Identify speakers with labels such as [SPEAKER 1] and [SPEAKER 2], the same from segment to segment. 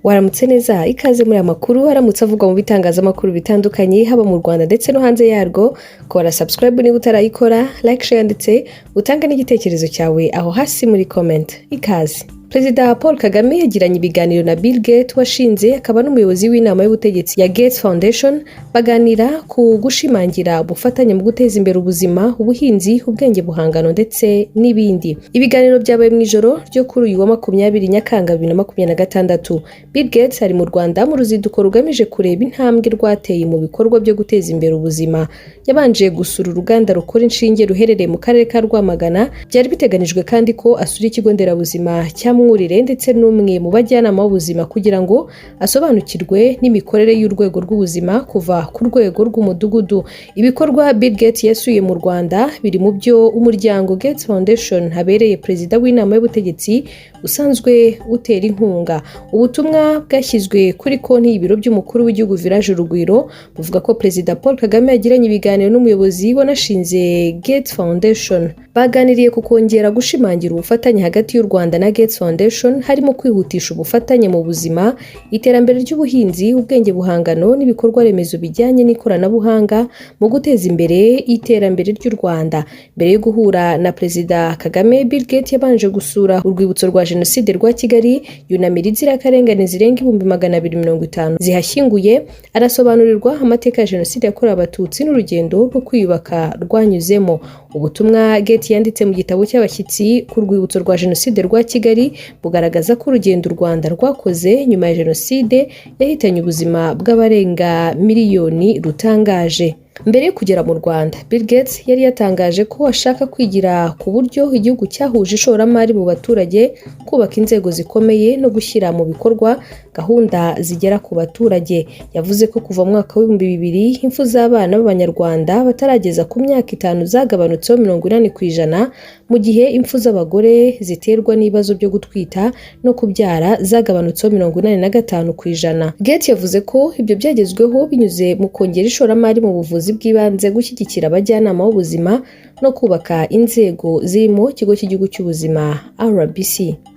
[SPEAKER 1] Waramutse neza, ikaze muri aya makuru aramutse avugwa mu bitangazamakuru bitandukanye, haba mu Rwanda ndetse no hanze yarwo. Kora subscribe niba utarayikora, like, share ndetse utange n'igitekerezo cyawe aho hasi muri comment. Ikaze. Perezida Paul Kagame yagiranye ibiganiro na Bill Gates, washinze akaba n'umuyobozi w'inama y'ubutegetsi ya Gates Foundation, baganira ku gushimangira ubufatanye mu guteza imbere ubuzima, ubuhinzi, ubwenge buhangano ndetse n'ibindi. Ibiganiro byabaye mu ijoro ryo kuri uyu wa 20 Nyakanga 2026. Bill Gates ari mu Rwanda mu ruzinduko rugamije kureba intambwe rwateye mu bikorwa byo guteza imbere ubuzima. Yabanje gusura uruganda rukora inshinge ruherereye mu karere ka Rwamagana. Byari biteganijwe kandi ko asura ikigo nderabuzima cya Mwurire ndetse n'umwe mu bajyanama b'ubuzima kugira ngo asobanukirwe n'imikorere y'urwego rw'ubuzima kuva ku rwego rw'umudugudu. Ibikorwa Bill Gates yasuye mu Rwanda biri mu byo umuryango Gates Foundation habereye perezida w'inama y'ubutegetsi usanzwe utera inkunga. Ubutumwa bwashyizwe kuri konti y'ibiro by'umukuru w'igihugu, Village Urugwiro, buvuga ko Perezida Paul Kagame yagiranye ibiganiro n'umuyobozi wanashinze Gates Foundation. Baganiriye ku kongera gushimangira ubufatanye hagati y'u Rwanda na Gates Foundation, harimo kwihutisha ubufatanye mu buzima, iterambere ry'ubuhinzi, ubwenge buhangano n'ibikorwa remezo bijyanye n'ikoranabuhanga mu guteza imbere iterambere ry'u Rwanda. Mbere yo guhura na Perezida Kagame, Bill Gates yabanje gusura urwibutso rwa Jenoside rwa Kigali, yunamira inzirakarengane zirenga 250,000 zihashyinguye, arasobanurirwa amateka ya Jenoside yakorewe Abatutsi n'urugendo rwo kwiyubaka rwanyuzemo. Ubutumwa Gates yanditse mu gitabo cy'abashyitsi ku rwibutso rwa Jenoside rwa Kigali bugaragaza ko urugendo u Rwanda rwakoze nyuma ya Jenoside yahitanye ubuzima bw'abarenga miliyoni rutangaje. Mbere yo kugera mu Rwanda, Bill Gates yari yatangaje ko ashaka kwigira ku buryo igihugu cyahuje ishoramari mu baturage, kubaka inzego zikomeye no gushyira mu bikorwa gahunda zigera ku baturage. Yavuze ko kuva mu mwaka w'2000 impfu z'abana b'Abanyarwanda batarageza ku myaka 5 zagabanutseho 80%, mu gihe impfu z'abagore ziterwa n'ibibazo byo gutwita no kubyara zagabanutseho 85%. Gates yavuze ko ibyo byagezweho binyuze mu kongera ishoramari mu buvuzi bw'ibanze, gushyigikira abajyanama b'ubuzima no kubaka inzego zirimo Ikigo cy'Igihugu cy'Ubuzima, RBC.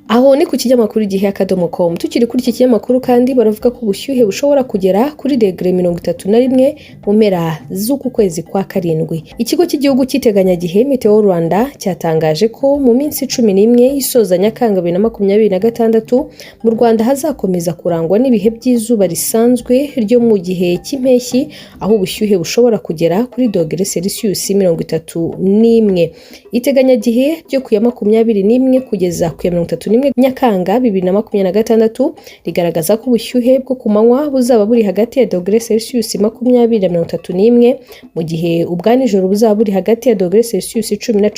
[SPEAKER 1] Aho ni ku kinyamakuru Igihe.com. Tukiri kuri iki kinyamakuru kandi, baravuga ko ubushyuhe bushobora kugera kuri degere 31 mu mpera z'uku kwezi kwa karindwi. Ikigo cy'Igihugu cy'Iteganyagihe, Meteo Rwanda, cyatangaje ko mu minsi 11 isoza Nyakanga 2026 mu Rwanda hazakomeza kurangwa n'ibihe by'izuba risanzwe ryo mu gihe cy'impeshyi, aho ubushyuhe bushobora kugera kuri dogere Celsius 31. Iteganyagihe ryo ku ya 21 kugeza ku ya 31 Nyakanga 2026 rigaragaza ko ubushyuhe bwo ku manywa buzaba buri hagati ya dogere Celsius 20 na 31, mu gihe ubwa nijoro buzaba buri hagati ya dogere Celsius 10 na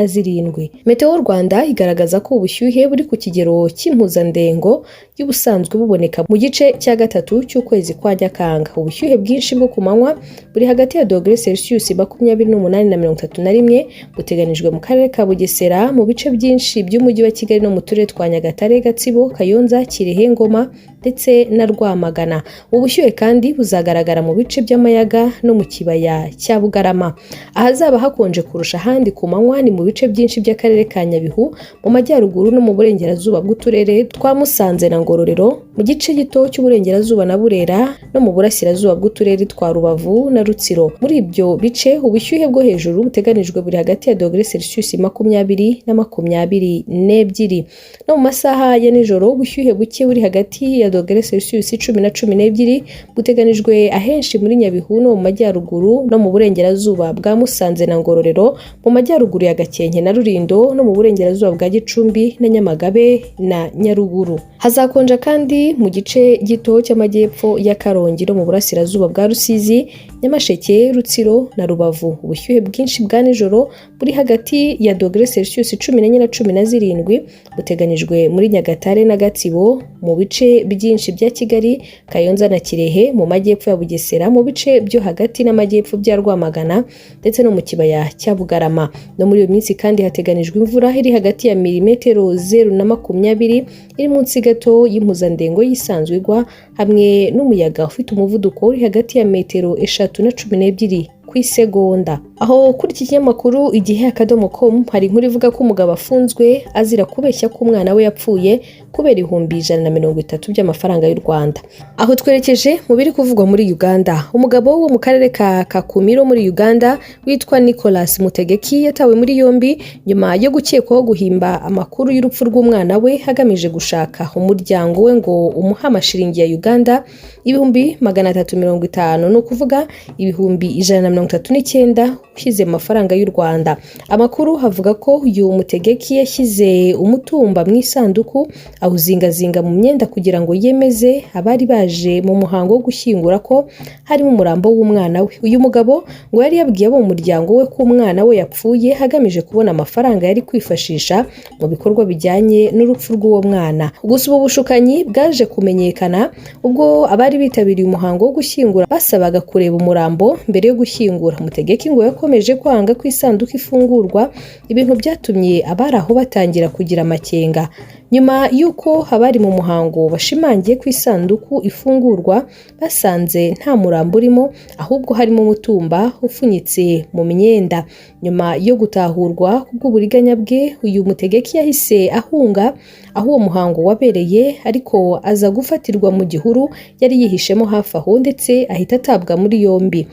[SPEAKER 1] 17. Meteo Rwanda igaragaza ko ubushyuhe buri ku kigero cy'impuzandengo y'ubusanzwe buboneka mu gice cya gatatu cy'ukwezi kwa Nyakanga. Ubushyuhe bwinshi bwo ku manywa buri hagati ya dogere Celsius 28 na 31 buteganijwe mu karere ka Bugesera, mu bice byinshi by'umujyi wa Kigali no mu turere twa Nyagatare, Gatsibo, Kayonza, Kirehe, Ngoma ndetse na Rwamagana. Ubushyuhe kandi buzagaragara mu bice by'Amayaga no mu kibaya cya Bugarama. Ahazaba hakonje kurusha ahandi ku manywa ni mu bice byinshi by'akarere ka Nyabihu, mu majyaruguru no mu burengerazuba bw'uturere twa Musanze na Ngororero, mu gice gito cy'uburengerazuba na Burera, no mu burasirazuba bw'uturere twa Rubavu na Rutsiro. Muri ibyo bice, ubushyuhe bwo hejuru buteganijwe buri hagati ya dogere Celsius 20 na 22. No mu masaha ya nijoro, ubushyuhe buke buri hagati ya dogere Celsius 10 na 12 buteganijwe ahenshi muri Nyabihu no mu majyaruguru no mu burengerazuba bwa Musanze na Ngororero, mu majyaruguru ya Gakenke na Rulindo, no mu burengerazuba bwa Gicumbi na Nyamagabe na Nyaruguru. Hazakonja kandi mu gice gito cy'amajyepfo ya Karongi no mu burasirazuba bwa Rusizi, Nyamasheke, Rutsiro na Rubavu. Ubushyuhe bwinshi bwa nijoro buri hagati ya dogere Celsius 14 na 17 buteganijwe muri Nyagatare na Gatsibo, mu bice byinshi bya Kigali, Kayonza na Kirehe, mu majyepfo ya Bugesera, mu bice byo hagati n'amajyepfo bya Rwamagana ndetse no mu kibaya cya Bugarama. No muri iyo minsi kandi hateganijwe imvura iri hagati ya milimetero 0 na 20, iri munsi gato y'impuzandengo y'isanzwe igwa, hamwe n'umuyaga ufite umuvuduko uri hagati ya metero 3 na 12 ku isegonda. Aho kuri iki kinyamakuru Igihe.com hari inkuru ivuga ko umugabo afunzwe azira kubeshya ko umwana we yapfuye kubera 130,000 by'amafaranga y'u Rwanda. Aho twerekeje mu biri kuvugwa muri Uganda. Umugabo wo mu karere ka Kakumiro muri Uganda witwa Nicholas Mutegeki yatawe muri yombi nyuma yo gukekwaho guhimba amakuru y'urupfu rw'umwana we agamije gushaka umuryango we ngo umuhe amashiringi ya Uganda 350,000, ni ukuvuga 139,000 ushyize mu mafaranga y'u Rwanda. Amakuru avuga ko uyu Mutegeki yashyize umutumba mu isanduku awuzingazinga mu myenda kugira ngo yemeze abari baje mu muhango wo gushyingura ko harimo umurambo w'umwana we. Uyu mugabo ngo yari yabwiye abo mu muryango we ko umwana we yapfuye agamije kubona amafaranga yari kwifashisha mu bikorwa bijyanye n'urupfu rw'uwo mwana. Gusa ubu bushukanyi bwaje kumenyekana ubwo abari bitabiriye umuhango wo gushyingura basabaga kureba umurambo mbere yo gushyingura. Mutegeki ngo yakomeje kwanga ko isanduku ifungurwa, ibintu byatumye abari aho batangira kugira amakenga. Nyuma y'uko abari mu muhango bashimangiye ko isanduku ifungurwa, basanze nta murambo urimo, ahubwo harimo umutumba ufunyitse mu myenda. Nyuma yo gutahurwa kubw'uburiganya bwe, uyu Mutegeki yahise ahunga aho uwo muhango wabereye, ariko aza gufatirwa mu gihuru yari yihishemo hafi aho ndetse ahita atabwa muri yombi.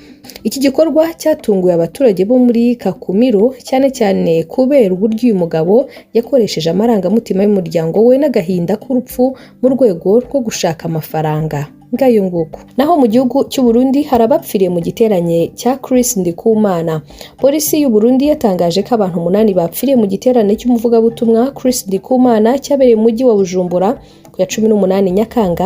[SPEAKER 1] Iki gikorwa cyatunguye abaturage bo muri Kakumiro, cyane cyane kubera uburyo uyu mugabo yakoresheje amarangamutima y'umuryango we n'agahinda k'urupfu mu rwego rwo gushaka amafaranga. Ngayo nguko. Naho mu gihugu cy'u Burundi hari abapfiriye mu giterane cya Chris Ndikumana. Polisi y'u Burundi yatangaje ko abantu 8 bapfiriye mu giterane cy'umuvugabutumwa Chris Ndikumana cyabereye mu mujyi wa Bujumbura ku ya 18 Nyakanga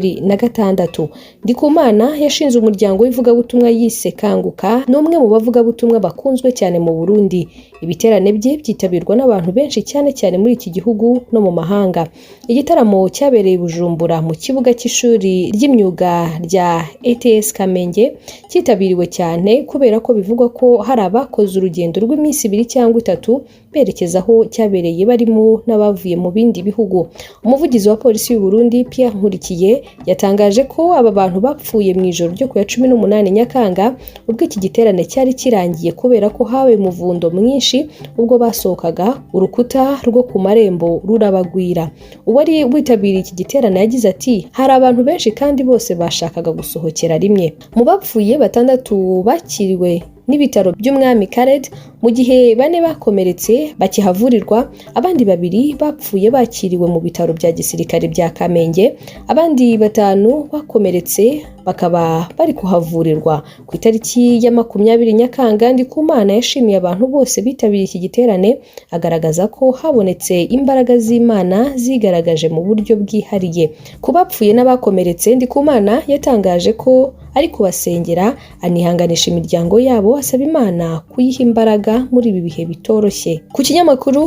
[SPEAKER 1] 2026. Ndikumana yashinze umuryango w'ivugabutumwa yise Kanguka, ni umwe mu bavugabutumwa bakunzwe cyane mu Burundi. Ibiterane bye byitabirwa n'abantu benshi cyane cyane muri iki gihugu no mu mahanga. Igitaramo cyabereye i Bujumbura mu kibuga cy'ishuri ry'imyuga rya ETS Kamenge cyitabiriwe cyane kubera ko bivugwa ko hari abakoze urugendo rw'iminsi 2 cyangwa 3 berekeza aho cyabereye, barimo n'abavuye mu bindi bihugu. Umuvugizi wa polisi y'u Burundi Pierre Nkurikiye yatangaje ko aba bantu bapfuye mu ijoro ryo ku ya 18 Nyakanga ubwo iki giterane cyari kirangiye, kubera ko habaye umuvundo mwinshi ubwo basohokaga urukuta rwo ku marembo rurabagwira. Uwari witabiriye iki giterane yagize ati: "Hari abantu benshi kandi bose bashakaga gusohokera rimwe." Mu bapfuye, 6 bakiriwe n'ibitaro by'Umwami Khaled, mu gihe 4 bakomeretse bakihavurirwa, abandi 2 bapfuye bakiriwe mu bitaro bya gisirikare bya Kamenge, abandi 5 bakomeretse bakaba bari kuhavurirwa. Ku itariki ya 20 Nyakanga, Ndikumana yashimiye abantu bose bitabiriye iki giterane, agaragaza ko habonetse imbaraga z'Imana zigaragaje mu buryo bwihariye. Ku bapfuye n'abakomeretse, Ndikumana yatangaje ko ari kubasengera, anihanganisha imiryango yabo, asaba Imana kuyiha imbaraga muri ibi bihe bitoroshye. Ku kinyamakuru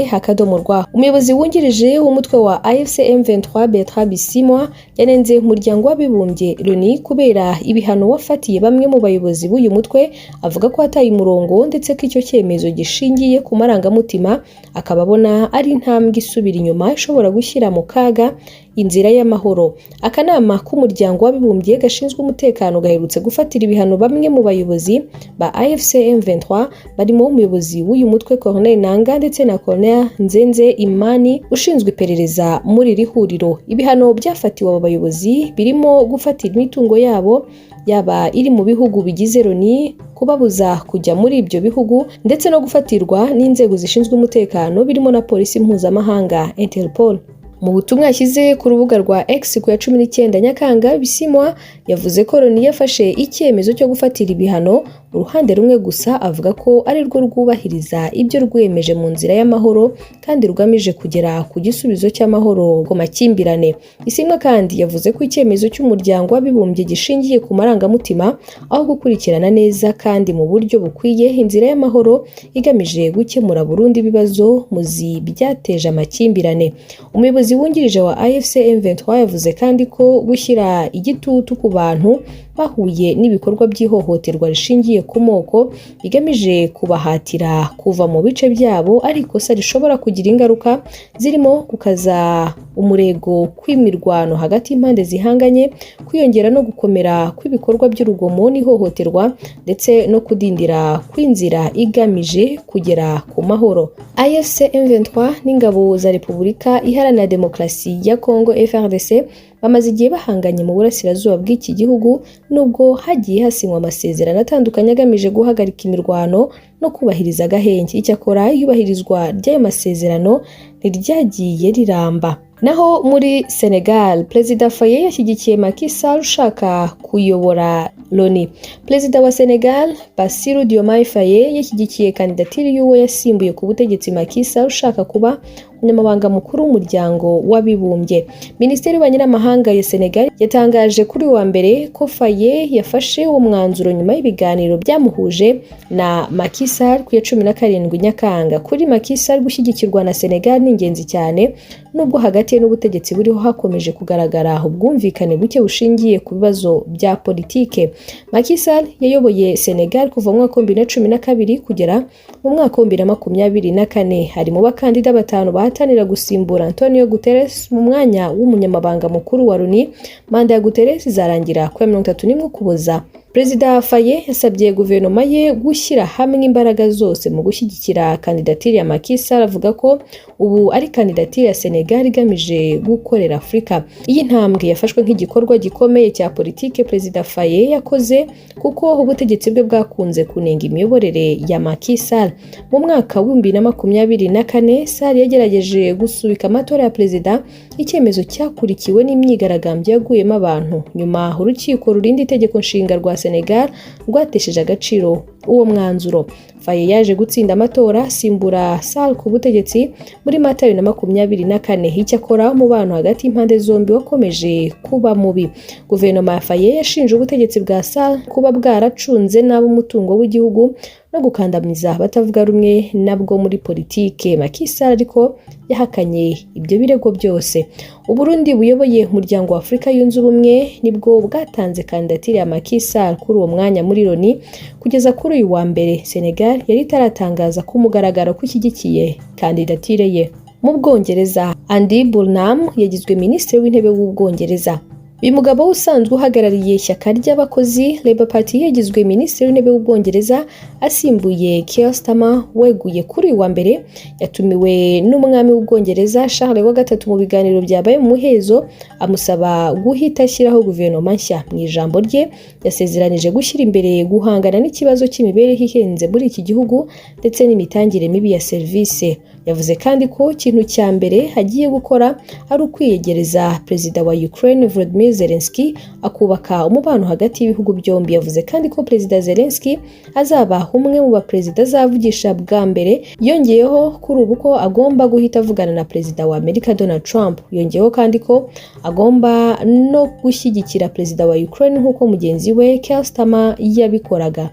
[SPEAKER 1] Umuseke.rwa, umuyobozi wungirije w'umutwe wa AFC M23 Bertrand Bisimwa yanenze umuryango w'abibumbye Loni kubera ibihano wafatiye bamwe mu bayobozi b'uyu mutwe, avuga ko wataye umurongo ndetse ko icyo cyemezo gishingiye ku marangamutima, akaba abona ari intambwe isubira inyuma ishobora gushyira mu kaga inzira y'amahoro. Akanama k'umuryango w'abibumbye gashinzwe umutekano gaherutse gufatira ibihano bamwe mu bayobozi ba AFC M23, barimo umuyobozi w'uyu mutwe Corneille Nanga ndetse na Colonel Nzenze Imani ushinzwe iperereza muri iri huriro. Ibihano byafatiwe abo bayobozi birimo gufatira imitungo yabo yaba iri mu bihugu bigize Loni, kubabuza kujya muri ibyo bihugu, ndetse no gufatirwa n'inzego zishinzwe umutekano birimo na polisi mpuzamahanga Interpol. Mu butumwa yashyize ku rubuga rwa X ku ya 19 Nyakanga, Bisimwa yavuze ko Loni yafashe icyemezo cyo gufatira ibihano uruhande rumwe gusa, avuga ko ari rwo rwubahiriza ibyo rwiyemeje mu nzira y'amahoro kandi rugamije kugera ku gisubizo cy'amahoro ku makimbirane. Bisimwa kandi yavuze ko icyemezo cy'umuryango w'abibumbye gishingiye ku marangamutima aho gukurikirana neza kandi mu buryo bukwiye inzira y'amahoro igamije gukemura burundu ibibazo muzi byateje amakimbirane. Umuyobozi wungirije wa AFC M23 yavuze kandi ko gushyira igitutu ku bantu bahuye n'ibikorwa by'ihohoterwa rishingiye bushingiye ku moko bigamije kubahatira kuva mu bice byabo ari ikosa rishobora kugira ingaruka zirimo gukaza umurego kw'imirwano hagati y'impande zihanganye, kwiyongera no gukomera kw'ibikorwa by'urugomo n'ihohoterwa, ndetse no kudindira kw'inzira igamije kugera ku mahoro. AFC M23 n'ingabo za Repubulika Iharanira Demokarasi ya Congo FARDC bamaze igihe bahanganye mu burasirazuba bw'iki gihugu, nubwo hagiye hasinywa amasezerano atandukanye agamije guhagarika imirwano no kubahiriza agahenge. Icyakora, iyubahirizwa ry'ayo masezerano ntiryagiye riramba. Naho muri Senegal, Perezida Faye yashyigikiye Macky Sall ushaka kuyobora Loni. Perezida wa Senegal, Bassirou Diomaye Faye, yashyigikiye kandidatire y'uwo yasimbuye ku butegetsi, Macky Sall, ushaka kuba umunyamabanga mukuru w'Umuryango w'Abibumbye. Minisiteri y'Ububanyi n'Amahanga ya Senegal yatangaje kuri uyu wa mbere ko Faye yafashe uwo mwanzuro nyuma y'ibiganiro byamuhuje na Macky Sall ku ya 17 Nyakanga. Kuri Macky Sall, gushyigikirwa na Senegal ni ingenzi cyane, nubwo hagati ye n'ubutegetsi buriho hakomeje kugaragara ubwumvikane buke bushingiye ku bibazo bya politike. Macky Sall yayoboye Senegal kuva mu mwaka wa 2012 kugera mu mwaka wa 2024. Ari mu bakandida batanu bahatanira gusimbura Antonio Guterres mu mwanya w'umunyamabanga mukuru wa Loni. Manda ya Guterres izarangira ku ya 31 Ukuboza. Perezida Faye yasabye guverinoma ye gushyira hamwe imbaraga zose mu gushyigikira kandidatire ya Macky Sall, avuga ko ubu ari kandidatire ya Senegal igamije gukorera Afurika. Iyi ntambwe yafashwe nk'igikorwa gikomeye cya politike Perezida Faye yakoze, kuko ubutegetsi bwe bwakunze kunenga imiyoborere ya Macky Sall. Mu mwaka wa 2024, Sall yagerageje gusubika amatora ya perezida, icyemezo cyakurikiwe n'imyigaragambyo yaguyemo abantu. Nyuma urukiko rurinda itegeko nshinga rwa Senegal rwatesheje agaciro uwo mwanzuro. Faye yaje gutsinda amatora, asimbura Sall ku butegetsi muri Mata 2024. Icyakora, umubano hagati y'impande zombi wakomeje kuba mubi. Guverinoma ya Faye yashinje ubutegetsi bwa Sall kuba bwaracunze nabi umutungo w'igihugu no gukandamiza abatavuga rumwe nabwo muri politike. Macky Sall ariko yahakanye ibyo birego byose. Uburundi buyoboye Umuryango wa Afurika Yunze Ubumwe nibwo bwatanze kandidatire ya Macky Sall kuri uwo mwanya muri Loni. Kugeza kuri uyu wa mbere, Senegal yari itaratangaza ku mugaragaro ko ishyigikiye kandidatire ye. Mu Bwongereza, Andy Burnham yagizwe Minisitiri w'Intebe w'Ubwongereza. Uyu mugabo usanzwe uhagarariye ishyaka ry'abakozi, Labour Party, yagizwe Minisitiri w'Intebe w'Ubwongereza asimbuye Keir Starmer weguye kuri uyu wa mbere. Yatumiwe n'umwami w'Ubwongereza, Charles wa gatatu, mu biganiro byabaye mu muhezo, amusaba guhita ashyiraho guverinoma nshya. Mu ijambo rye, yasezeranije gushyira imbere guhangana n'ikibazo cy'imibereho ihenze muri iki gihugu ndetse n'imitangire mibi ya serivisi. Yavuze kandi ko ikintu cya mbere agiye gukora ari ukwiyegereza Perezida wa Ukraine, Volodymyr Zelensky, akubaka umubano hagati y'ibihugu byombi. Yavuze kandi ko Perezida Zelensky azaba umwe mu baperezida azavugisha bwa mbere. Yongeyeho kuri ubu ko agomba guhita avugana na Perezida wa Amerika, Donald Trump. Yongeyeho kandi ko agomba no gushyigikira Perezida wa Ukraine nk'uko mugenzi we Keir Starmer yabikoraga.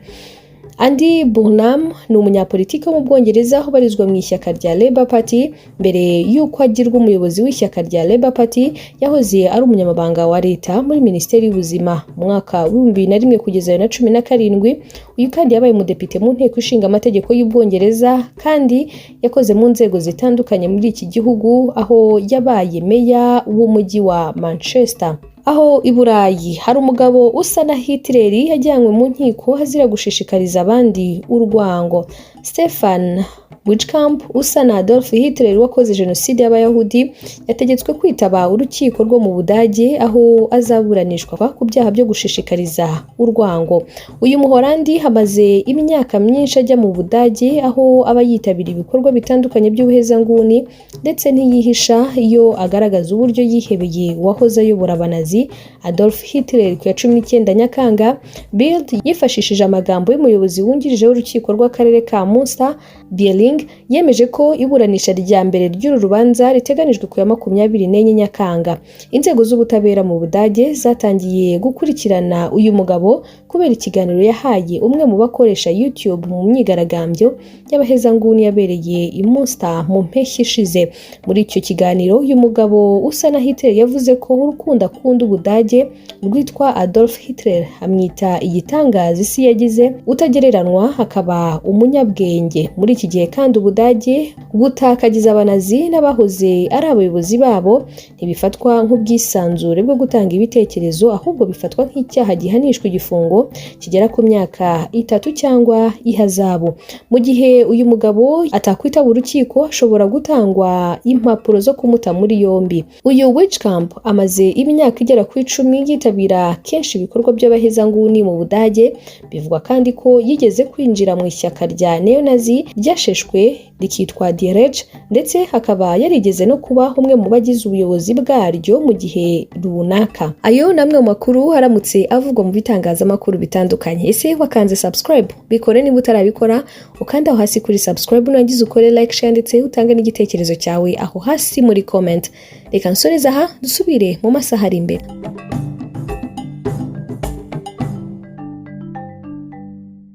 [SPEAKER 1] Andy Burnham ni umunyapolitiki wo mu Bwongereza ubarizwa mu ishyaka rya Labour Party. Mbere y'uko agirwa umuyobozi w'ishyaka rya Labour Party, yahoze ari umunyamabanga wa leta muri Minisiteri y'Ubuzima mu mwaka wa 2001 kugeza 2017. Uyu kandi yabaye umudepite mu Nteko Ishinga Amategeko y'Ubwongereza, kandi yakoze mu nzego zitandukanye muri iki gihugu, aho yabaye meya w'umujyi wa Manchester. Aho i Burayi, hari umugabo usa na Hitler yajyanywe mu nkiko azira gushishikariza abandi urwango. Stefan Wijnkamp usa na Adolf Hitler wakoze jenoside y'Abayahudi yategetswe kwitaba urukiko rwo mu Budage, aho azaburanishwa ku byaha byo gushishikariza urwango. Uyu Muholandi amaze imyaka myinshi ajya mu Budage, aho aba yitabira ibikorwa bitandukanye by'ubuhezanguni, ndetse ntiyihisha iyo agaragaza uburyo yihebeye uwahoze ayobora Abanazi, Adolf Hitler. Ku ya 19 Nyakanga, Bild yifashishije amagambo y'umuyobozi wungirije w'urukiko rw'akarere ka Munster Bieling Wissing, yemeje ko iburanisha rya mbere ry'uru rubanza riteganijwe ku ya 24 Nyakanga. Inzego z'ubutabera mu Budage zatangiye gukurikirana uyu mugabo kubera ikiganiro yahaye umwe mu bakoresha YouTube mu myigaragambyo y'abahezanguni yabereye i Münster mu mpeshyi ishize. Muri icyo kiganiro, uyu mugabo usa na Hitler yavuze ko urukundo akunda Ubudage rwitwa Adolf Hitler, amwita igitangaza isi yagize, utagereranwa, akaba umunyabwenge. Muri iki gihe kandi, Ubudage gutakagiza Abanazi n'abahoze ari abayobozi babo ntibifatwa nk'ubwisanzure bwo gutanga ibitekerezo, ahubwo bifatwa nk'icyaha gihanishwa igifungo kigera ku myaka 3 cyangwa ihazabu. Mu gihe uyu mugabo atakwitaba urukiko, ashobora gutangwa impapuro zo kumuta muri yombi. Uyu Wittkamp amaze imyaka igera ku 10 yitabira kenshi ibikorwa by'abahezanguni mu Budage. Bivugwa kandi ko yigeze kwinjira mu ishyaka rya neonazi ryasheshwe rikitwa Die Rechte, ndetse akaba yarigeze no kuba umwe mu bagize ubuyobozi bwaryo mu gihe runaka. Ayo ni amwe mu makuru aramutse avugwa mu bitangazamakuru bitandukanye. Ese wakanze subscribe? Bikore niba utarabikora, ukanda aho hasi kuri subscribe, nurangiza ukore like, share, ndetse utange n'igitekerezo cyawe aho hasi muri comment. Reka nsoreze aha, dusubire mu masaha ari imbere.